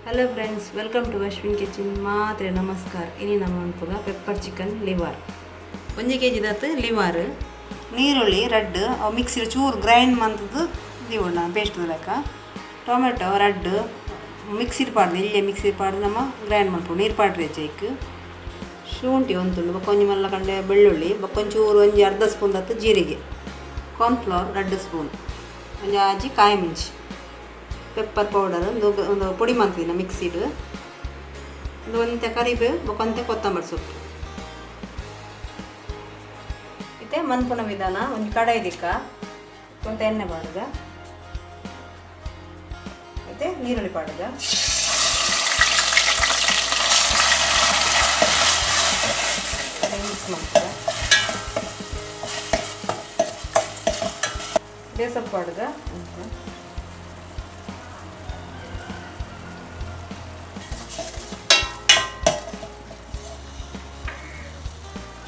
Hello friends, welcome to Ashwin kitchen. ಮಾತ್ರೆ ನಮಸ್ಕಾರ. ಇನಿ ನಮ್ಮ ಮನ್ಪುಗ pepper chicken liver. 1 K G ದಾತ್ ಲಿವರ್, ನೀರುಳ್ಳಿ ರಡ್ಡ್ ಅವು ಮಿಕ್ಸಿಡ್ ಚೂರು ಗ್ರೈಂಡ್ ಮಂತುದು ದೀವೊಡು ಪೇಸ್ಟ್ ಲೆಕ್ಕ. ಟೊಮೆಟೊ ರಡ್ಡ್ ಮಿಕ್ಸಿಡ್ ಪಾಡ್ದು, ಎಲ್ಯ ಮಿಕ್ಸಿಡ್ ಪಾಡ್ದು ನಮ ಗ್ರೈಂಡ್ ಮಲ್ಪೊಡು. ನೀರು ಪಾಡ್ರೆ ಐಕ್. ಶುಂಠಿ ಒಂದು ತುಂಡು, ಬೊಕ್ಕ ಒಂಜಿ ಮಲ್ಲ ಕಂಡೆ ಬೆಳ್ಳುಳ್ಳಿ, ಬೊಕ್ಕ ಒಂಚೂರು ಒಂಜಿ ಅರ್ಧ ಸ್ಪೂನ್ ದತ್ತು ಜೀರಿಗೆ, ಕಾರ್ನ್ಫ್ಲವರ್ 2 ಸ್ಪೂನ್, ಒಂಜಿ ಆಜಿ ಕಾಯಿ ಮುಂಚಿ, ಪೆಪ್ಪರ್ ಪೌಡರ್, ಒಂದು ಒಂದು ಪೊಡಿ ಮಂತಿನ ಮಿಕ್ಸಿಡ್, ಒಂದು ಒಂತೆ ಕರಿಬೇವು, ಬೊಕ್ಕ ಒಂತೆ ಕೊತ್ತಂಬರಿ ಸೊಪ್ಪು. ಇತ್ತೆ ಮನ್ಪುನ ವಿಧಾನ. ಒಂಜಿ ಕಡಾಯಿ ದಿಕ್ಕ, ಒಂತೆ ಎಣ್ಣೆ ಪಾಡುಗ. ಮತ್ತೆ ನೀರುಳ್ಳಿ ಪಾಡುಗ. ಮಿಕ್ಸ್ ಮಾಡ್ತಾರೆ. ಬೇಸೊಪ್ಪು ಪಾಡುಗ.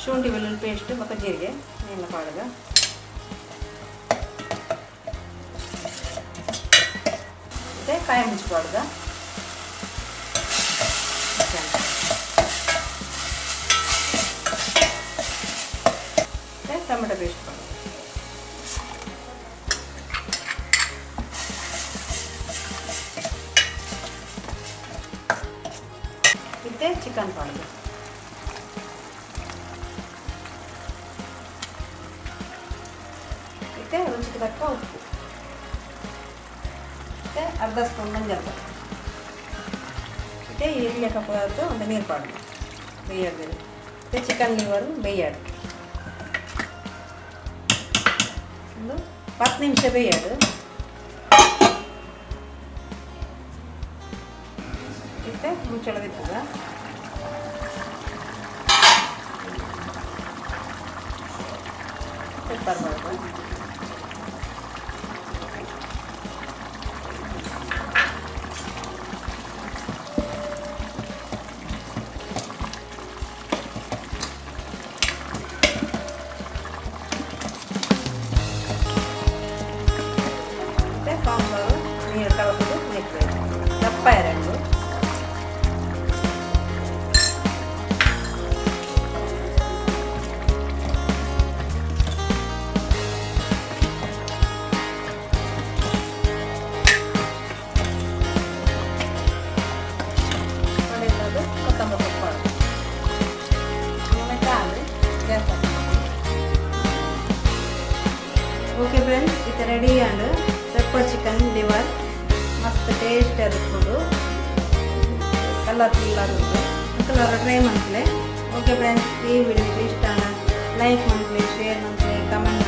ಶುಂಠಿ ಬೆಳ್ಳುಳ್ಳಿ ಪೇಸ್ಟ್ ಬೊಕ್ಕ ಜೀರಿಗೆ ಎಲ್ಲ ಪಾಡುಗ. ಮತ್ತು ಕಾಯಿ ಮುಂಚಿ ಪಾಡುಗ. ಮತ್ತು ಟೊಮೆಟೊ ಪೇಸ್ಟ್ ಪಾಡುಗ. ಮತ್ತು ಚಿಕನ್ ಪಾಡುಗ. ಮತ್ತು ರುಚಿಗೆ ತಕ್ಕ ಉಪ್ಪು, ಮತ್ತು ಅರ್ಧ ಸ್ಪೂನ್ ಮಂಜಲ್ ಪುಡಿ, ಮತ್ತು ಎಳ್ಳೆ ಕಪ್ಪು ಒಂದು ನೀರು ಪಾಡು ಬೇಯಾಡ್ದು. ಮತ್ತು ಚಿಕನ್ ಲಿವರು ಬೇಯಾಡು ಒಂದು 10 ನಿಮಿಷ ಬೇಯಾಡು. ಮತ್ತು ಮುಚ್ಚಳ ಬಿತ್ತದ. Pepper powder. ಮತ್ತು ಕಾರ್ನ್ಫ್ಲವರ್ ನೀರು ಕಲಕುದು ಮೈಕ್ರೋವೇವ್ ದಪ್ಪ ಎರಡು. ಒಳ್ಳೆಯದು ಕೊತ್ತಂಬರಿ ಸೊಪ್ಪು ಪಾಡು. ಆಮೇಲೆ ಆಲು ಗ್ಯಾಸ್. ಓಕೆ ಫ್ರೆಂಡ್ಸ್, ಇದು ready and pepper chicken liver. ಮಸ್ತ್ ಟೇಸ್ಟ್ ಇರ್ಬೋದು, ಕಲರ್ಫುಲ್ ಆಗುಂಡು. ಕಲರ್ ಟ್ರೈ ಮನ್ಪುಲೆ. ಓಕೆ ಫ್ರೆಂಡ್ಸ್, ಈ ವಿಡಿಯೋ ಇಷ್ಟ ಲೈಕ್ ಮನ್ಪುಲೆ, ಶೇರ್ ಮನ್ಪುಲೆ, ಕಮೆಂಟ್.